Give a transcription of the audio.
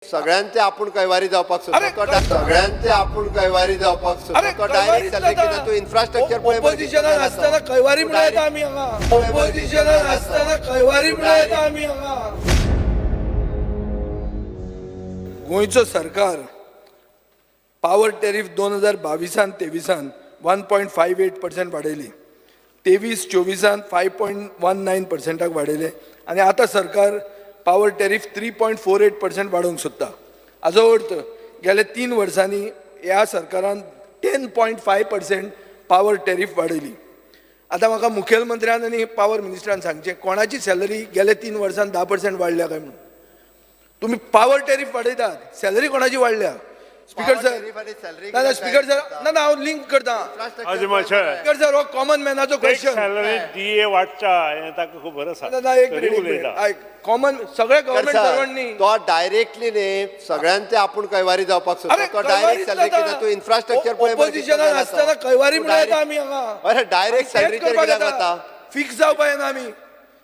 सगळ्यांचे आपूण कैवारी जावपाक सोदता. अरे, तो सगळ्यांचे आपूण कैवारी जावपाक सोदता. अरे, तो डायरेक्ट सॅलरी कितें तूं इन्फ्रास्ट्रक्चर पळय मरे कितलो ओपोजिशनान जाता. आसतना कैवारी तूं म्हणून येता direct आमी हांगा. ओपोजिशनान आसतना कैवारी म्हणून येता आमी हांगा. गोंयचो सरकार पावर टॅरीफ 2022आन 23आन 1.58% वाडयली, 23 24आन 5.19 पर्संटाक वाडयले आनी आतां सरकार पावर टॅरीफ 3.48% वाडोवंक सोदता. हाजो अर्थ गेल्या 3 वर्सांनी ह्या सरकारान 10.5% पावर टॅरीफ वाडयली. आतां म्हाका मुखेलमंत्र्यान आनी पावर मिनिस्टरान सांगचें, कोणाची सॅलरी गेल्या 3 वर्सान 10% वाडल्या काय म्हणून? तुमी पावर टॅरीफ वाडयतात, सॅलरी कोणाची वाडल्या? स्पीकर Power sir, tariff आनी salary ना ना, कितें स्पीकर सर, direct ना ना, हांव लिंक करता. Infrastructure अजय माशे. स्पीकर सर, हो कॉमन मॅनाचो एक क्वेश्चन. सॅलरी डीए वाडटा हें ताका खबर आसा. ना ना, एक तरी मिनिट, एक उलयता. मिनिट. आयक, कॉमन सगळे गव्हर्मेंट सर्वंट न्ही. तो डायरेक्टली न्ही, सगळ्यांचे आपूण कैवारी जावपाक सोदता. अरे, तो डायरेक्ट सॅलरी कितें तूं इन्फ्रास्ट्रक्चर पळय मरे कितलो ओपोजिशनान जाता. आसतना कैवारी तूं म्हणून येता direct आमी हांगा. अरे, डायरेक्ट सॅलरीचेर कित्याक वता? फिक्स जावपा येना आमी.